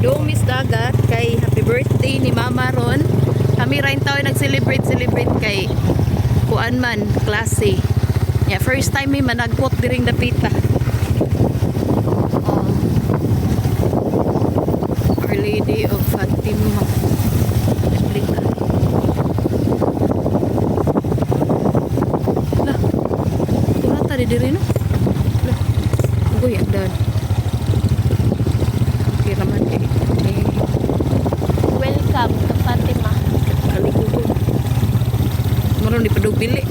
Padung mi's dagat kay happy birthday ni Mama ron. Kami ra tawo nag-celebrate celebrate kay kuan man klase. Yeah, first time mi managpot diring dapita. Oh. Our Lady of Fatima. Replica. Lah. Kurata di diri no. Lah. Ugoy ang daan. Okay raman kay. Eh, Welcome to Fatima. Kalikugon. Maron di padug pili.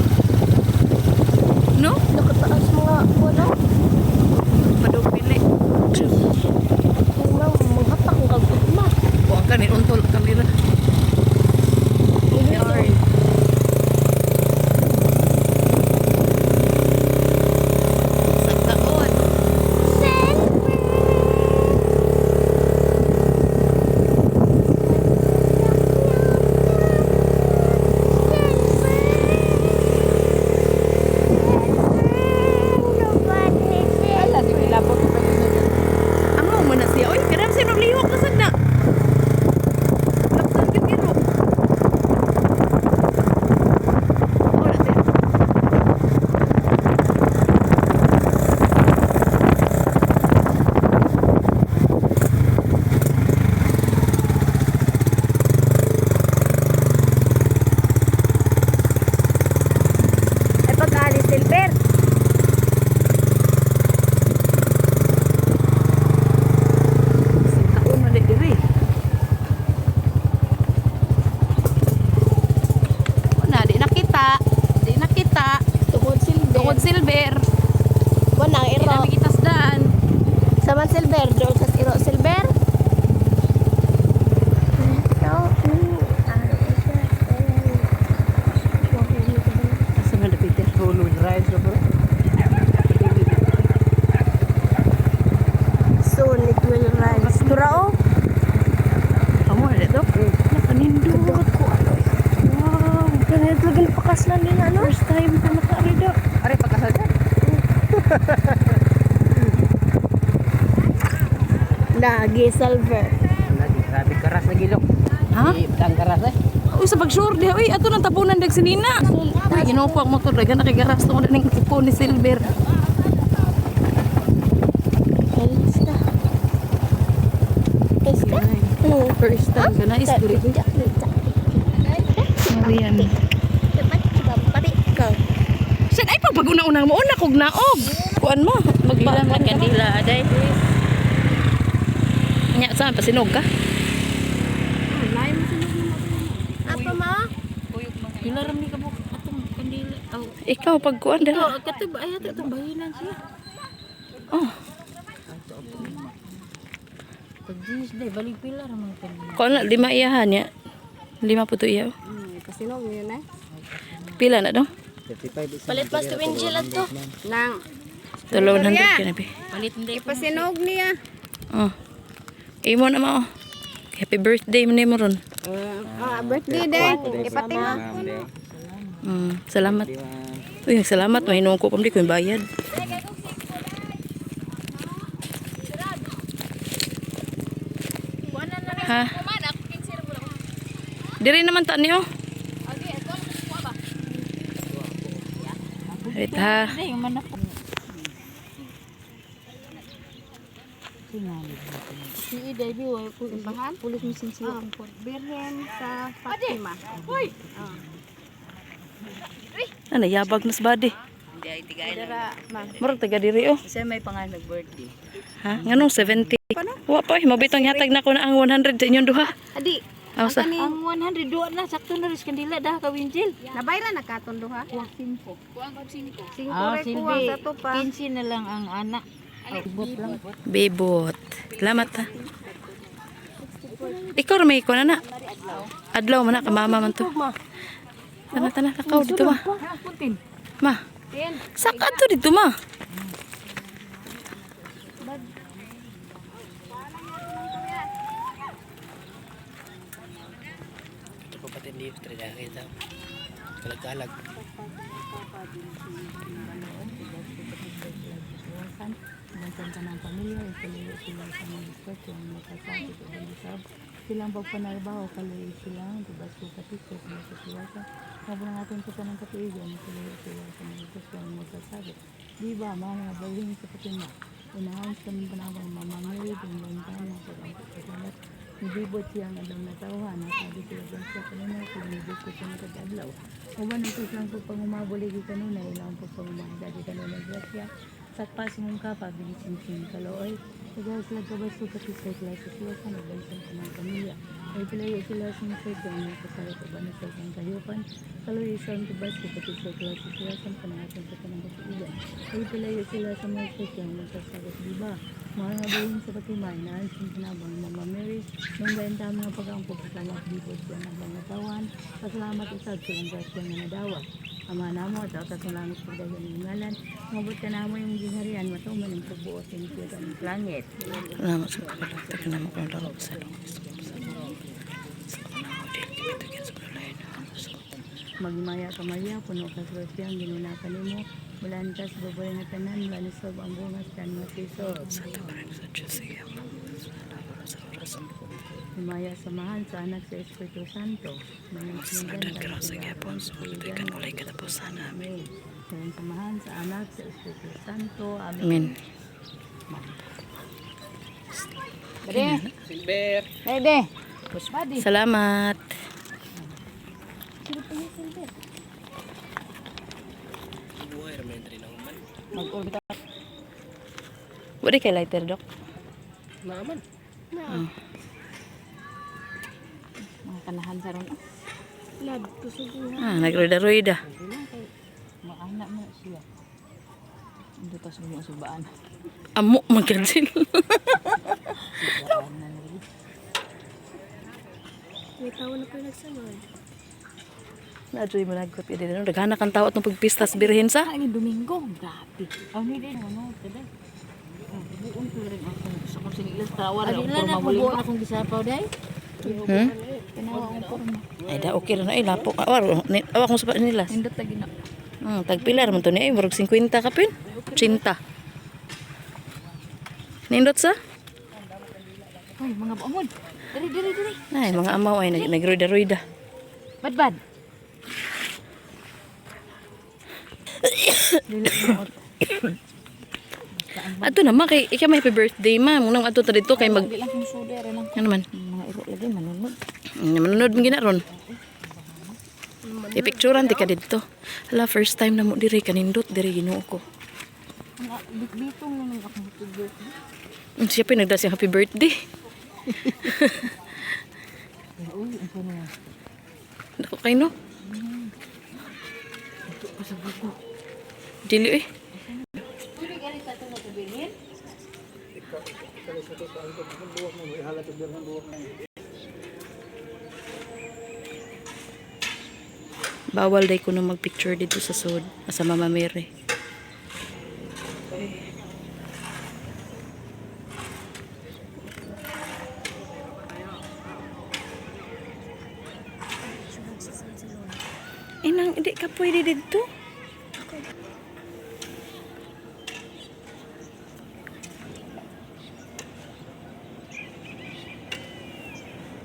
No? Nakataas mga wala. Padug pili. Mga mga hatak ang kagugma. Kuha ka ni untol kamera. Yarn. Sa taon. Amo mo na siya. Uy, kadam siya naglihok na sad na. Lapsan gyud kiro. Wala siya. Ay pagkaali silver. Sa taon na di diri. Wala, di nakita. Di nakita. Tungod silver. Tungod silver. Wala ang Di iro. namin kitasdaan. Saman silver. Doon sa iro silver. Asa man dapit? Soon it will rise. Turao. Amo na dito. Nakanindot. Wow. Ganito lagi napakaslan din ano? First time ko nakaari do. Are pagkasal ka? Lagi silver. Lagi grabe karas na gilok. Ha? Ang karas eh. Uy, sa pag-sure diha. Uy, ato nang tapunan dag sinina. Uy, ginoo po ang motor. Dagan nakigaras tungod ning kuko ni Silver. Elsta. Elsta? First time ko na is diri. Marian. Sad ay pag una-una mo una kog naog. Kuan mo, magpa man kandila aday. Nya saan pasinog ka? Apa ma? Pila ra mi ka buok atong kandila. Aw, Ikaw pag kuan dira. kato ba ay atong bahinan siya. Oh, Pag jeans day balik pila ra man kandila. kuan na lima iyahan niya. Lima po to iya. Pasinog yun eh. Pila na do? 35 isa. Palit pas to Angel ato. Nang 200 ka na bi. Palit hindi ipasinog niya. Oh. Imo na mao. Happy birthday mo nimo ron. Birthday day. Ipatingog ko no. Salamat. Uy, salamat mahinuong ko pamdi ko yung bayad. Ha? Diri naman ta niyo. Wait ha. Si Iday bi way ko Simbahan? pulis mi sinsiya. Birhen sa Fatima. Ano yabag mas body. Dira, ma'am. Murag taga diri oh. Sa may pangalan nag-birthday. Ha? Nganong 70? Wa pa eh, mabitong hatag na ko na ang 100 sa inyong duha. Adi, Aw sa. Ang 100 duwa na sakto na ris kandila dah ka Winjil. nabayra na katon duha? Singko. Singko Ah, re kuwang silbi. sa to pa. 15 na lang ang anak. Bot lang. Bebot. Salamat ha. Ikaw ra may ko na na. Adlaw man na kamama man to. Tana tana lakaw dito ma. Ma. Saka to dito ma. Ito pa pati hindi kita. Kalag-kalag. Bantan ka ng pamilya, ikaluyo sila sa mga diskurso, ang magkasakit o bandisab. Silang pagpanarbaho, kaluyo silang tubasko katisyo, sila sa siwasa. Mabunang atin sa tanang katuigan, ikaluyo sila sa mga diskurso, ang magkasakit. Di ba, mga balhin sa patima. Unahan sa mga panahon, Mama Mary, bumbantan, mga pag-angkot sa salat. Nibibot siya ang adlaw na tawhan, nasabi sila grasya kanunay, pagnibot ko siya ng adlaw. Uban ito silang pagpangumabuligi kanunay, ilang pagpangumahidagi kanunay grasya. Sakpas mong ka, pabilisin kalooy. Tagal sila kabasto pati sa klase sila sa nagbansan sa mga pamilya. Ay palayo sila sa mga sakyo ang mga kasalat o banat sa isang kayupan. Kaloy isang kabasto pati sa klase sila sa panahatan sa kanang katuigan. Ay palayo sila sa mga sakyo ang mga kasalat di ba? Mga ngabuhin sa patiman naan sa tinabang Mama Mary. Nung gayon ta mga pag-ampo pasalamat dito sa ang mga tawan. Pasalamat usab sa iyong grasya nga nadawat. Ama namo at atas sa langit pagdagan ng ngalan. Mabot ka namo yung gingharian, matuman ang pagbuot ng siyudad ng langit. Salamat sa pagkakalakta ka naman kung laro sa Magmaya ka Maria, puno ka sa grasya, ang ginuna ka nimo. Mulan ka sa babae nga tanan, mulan sa ang bunga sa tanan nga siso. Santa Maria sa Diyos, iya sa oras Himaya samahan sa anak sa Espiritu Santo. Masundan karon sa gyapon, sumultuy kan walay katapusan. Amen. Amen. Samahan sa anak sa Espiritu Santo. Amen. Amen. Silver. Pwede. Salamat. Buhay raman yung ng man. Wala kay lighter, Dok. Naaman. Mga kanahan sa ron. Lad, kusog na. Ah, nagruda-ruida. Maana mo siya. Ando tas mo subaan. Amo, magkansin. May tao na pa nagsunod. Nadyoy mo nagkot ide no. Daghana kang tao atong pagpistas birhen sa. Ay, Domingo. Grabe. Oh, ni din. Ano, kada. Buon ko rin ako. Sa kong sinilas tawa rin. Adila na buon akong gisapaw day. Hmm? Tanawa akong porma. Ay da okay ra na ay lapo. Awa awa kung sa nila. Nindot lagi na. Tagpilar man to ni ay murag 50 kapin. 80. Nindot sa? Ay, mga buamon. Diri, diri, diri. Ay, mga amaw ay nag nagruda-ruida. Badbad. Ato naman kay ikaw may happy birthday ma. Munang ato ta dito kay mag Di lang kong suda rin lang. ano man. Mga iro lagi manunod. Manunod man gina ron. I-picturean di ka didto. Hala, first time na mo diri kanindot diri Ginoo ko. Mga bitbitong lang ang akong tubig. Siya pinagda siyang happy birthday. Uy, ang puno. Dako kay no. Dili eh. Bawal day ko na magpicture dito sa sud sa Mama Mary. Inang, hindi ka pwede dito.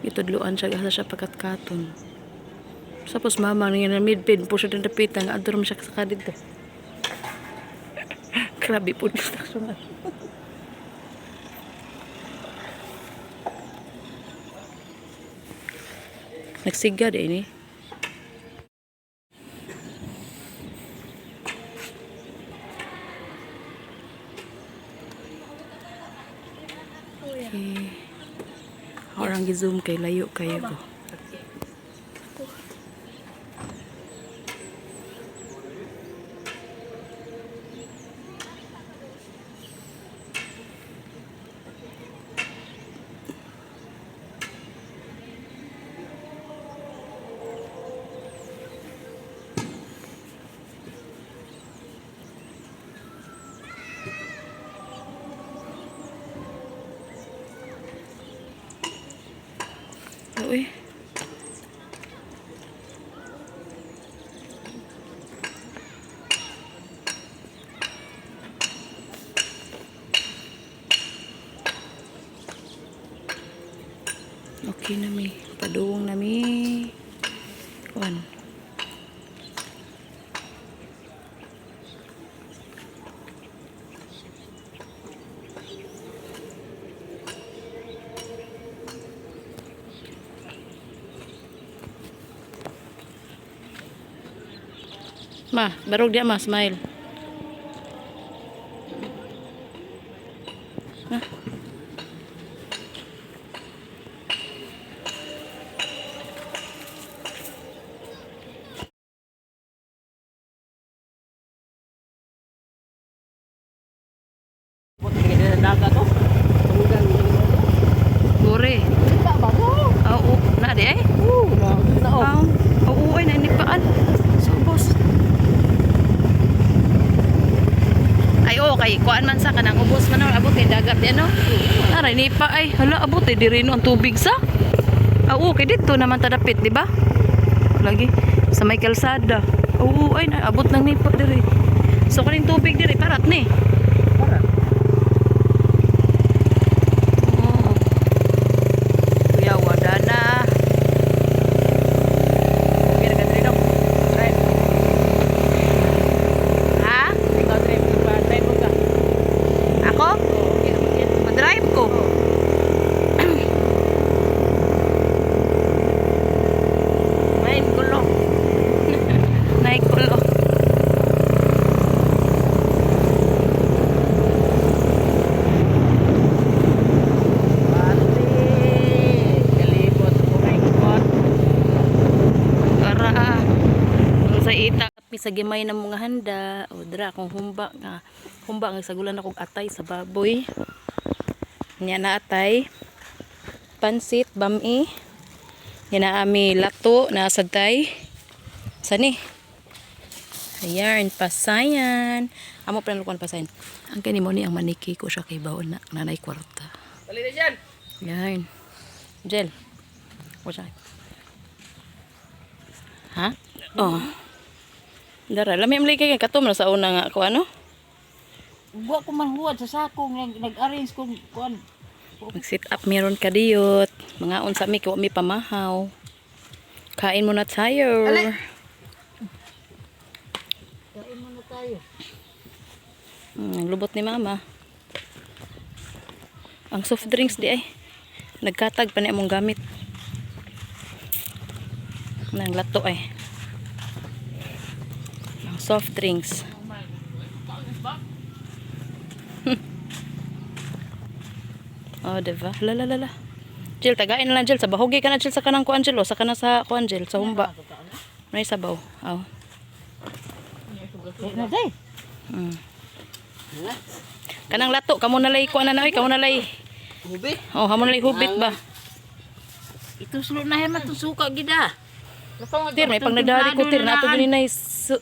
Itudluan siya, gasa siya pagkatkaton. Tapos mama niya na midpin po siya din dapitan, nga adto siya sa dito. Grabe po distraction. Nagsiga din eh. Okay. Orang gi-zoom kay layo kayo ko. Uy. Okay na mi. Paduong na mi. Kuan. Ma, barog diya ma, smile. Ma. Gore. Oo, na di ay. Oo, oo, ay nainipaan. Subos. Ay oo, kay kuan man sa kanang ubos man abot kay dagat di ano. Aray nipa ay hala abot eh diri no ang tubig sa. Ah, oo, kay didto naman tadapit, di ba? Lagi sa may kalsada. Oo, ay abot ng nipa diri. So kaning tubig diri parat ni. Parat. Oo. Kuya, wala na. Okay, nag-drive no? Drive. Ha? Ikaw drive pa, drive mo ka. Ako? Okay naman yan. Ma-drive ko. Main gulo. Naikulo. Pati. Kalibot ko kay kot. Para ang sa ita mi sa gimay ng mga handa o dra akong humba nga sagulan akong atay sa baboy. Nya na atay. Pansit bami. Nya na ami lato na sadtay. Sani? Ayan, pasayan. Amo pa nalukuan pasayan. Ang kani mo ni ang maniki ko siya kay baon na nanay kwarta. Dali na dyan. Yan. Jel. O siya. Ha? Oh. Dara, lami am kay katom na sa una nga ko ano? Wa ko man huwad sa sako nag-arrange kong kuan. Mag sit up meron ka diyot. Mga unsa mi kay wa mi pamahaw. Kain muna tayo. Kain muna tayo. Ang lubot ni mama. Ang soft drinks di ay. Nagkatag pa ni among gamit. Nang lato ay. Ang soft drinks. Oh, diba? La la la la. Jill, tagain na lang, Jill. Sa bahugi ka na, Jill, sa kanang kuan, Jill. O, sa kanang sa kuan, Jill. Sa humba. May sabaw. Oh. Na day. Kanang lato, kamo na lay kuan na na, oy, kamo na lay. Hubit. Oh, kamo na lay hubit ba? Ituslo na yan matusuka gida. Tir, may pangnadari ko tir na ato gini nay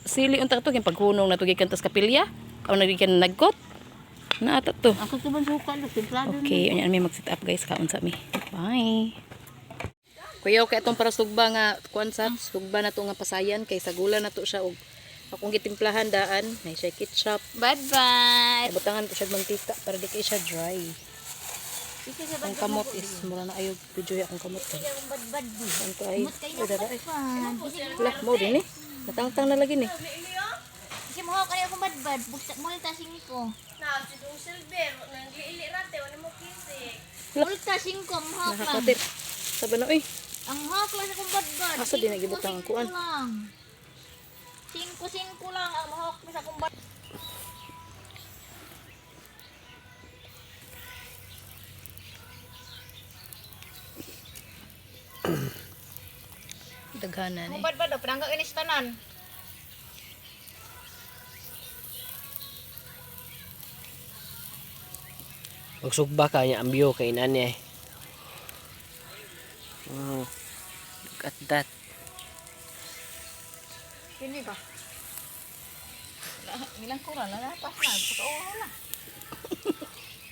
sili unta to paghunong na to gikan tas kapilya. Aw nagikan nagkot. Na ato to. Ako ko man suka lo templado. Okay, unya mi mag-set up guys kaon sa mi. Bye. Kuya, okay atong para sugba nga kuan sa sugba na to nga pasayan kay sagula na to siya og akong gitimplahan daan, may siya ketchup. Bye-bye. Butangan ko siya mantika para di kay siya dry. Ang kamot is mura na ayo video akong kamot. Ang ko ay dara. Lah mo din eh. Natangtang na lagi ni. Kasi mo ka akong badbad. Buksa multa 5. Na, si Dong Silver, nangliili rate, wala mo kisik. Multa 5 mohawk lang. Nakakotir. Sabi na oy. Ang hawk lang sa akong badbad. Asa di nagibutang ang kuan? Lang. 5-5 lang ang mohawk sa akong badbad. Daghanan eh. Badbad o prangka inis tanan. Magsugba ka niya ambyo kay nani eh. Wow. Look at that. Kini ba? Ilang kura na lapas na. Pagka na.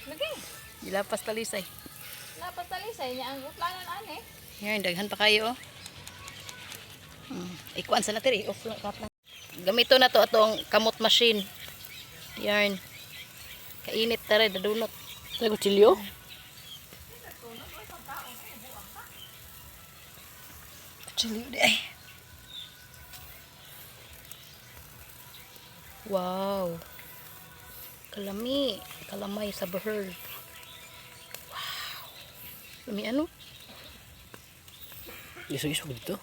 Lagi. Gilapas talisay. Lapas talisay niya ang utlanan ane. Ngayon, daghan pa kayo oh. Ikuan sa natin eh. Off lang, off lang. Gamito na to atong kamot machine. Yarn. Kainit tara, dadunot. Sa kutsilyo? Kutsilyo di ay. Wow. Kalami. Kalamay sa bird. Wow. Lami ano? Isog-isog dito.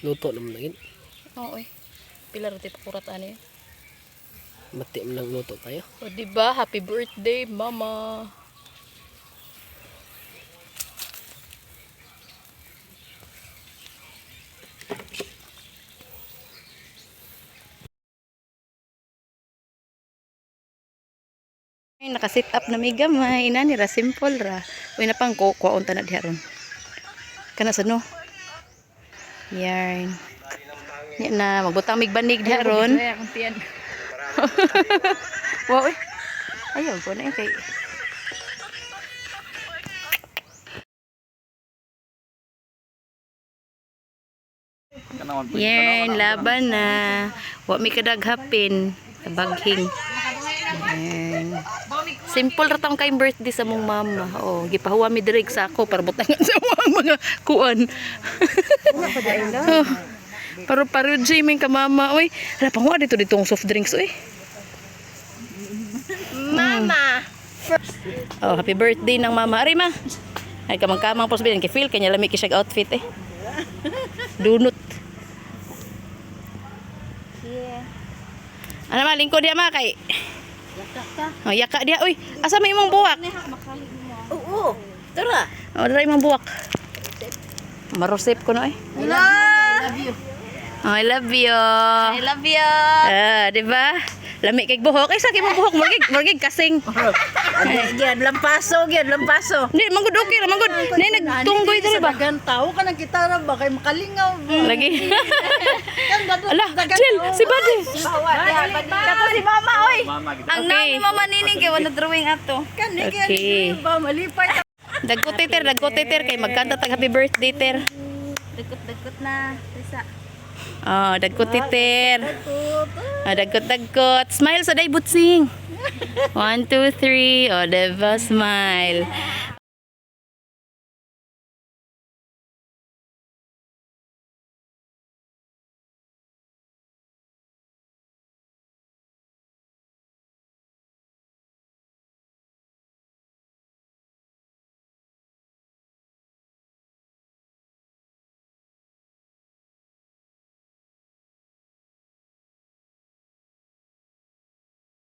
Luto naman lagi. Oo eh. Pila ra pakurat ani. Mati man lang luto tayo. O di ba? Happy birthday, mama. Ay, naka-sit up na may gamay. Inani ra, simple ra. Uy, napang ko, kuwaon ta na diha ron. Kana sa no? Yarn. Yan na, magbutang mig banig diha ron. Ay, akong tiyan. Wow, eh. Ayaw ko na eh, kay. Yan, laban na. Wa mi kadaghapin. Baghing. Yan. Simple ra tong kay birthday sa mong mama. Oh, gipahuwa mi direk sa ako para butangan sa mga mga kuan. Oh, Paro paro Jamie ka mama oy. Hala panguha dito dito ang soft drinks oy. Mama. Oh, happy birthday ng mama. Ari ma. Ay kamang kamang pos bilin kay feel kanya lami kay siyag outfit eh. Dunot. Yeah. Ano ma lingkod diha ma kay. Oh, yaka diha oy. Asa may imong buwak? Oo. Tara. Oh, dara imong buwak. Marosip ko no eh. I love you. Oh, I love you. I love you. Ah, di ba? Lami kay buhok. Ay, sa imong buhok murgig, murgig kasing. Gyud lampaso, gyud lampaso. Di manggod okay ra manggod. Nay nagtunggoy diri ba? Dagan tao ka ng gitara ba kay makalingaw ba? Lagi. Ala, chill, si Buddy. Kato si mama oy. Ang Okay. nami mama nining kay wala drawing ato. Kani kay Okay. ba malipay ta. Dagko ter, dagko ter kay magkanta tag happy birthday ter. Dagkot-dagkot na. Tisa. Oh, dagko ter. Oh, dagkot dagkot. Smile sa day butsing. 1 2 3. Oh, diba smile.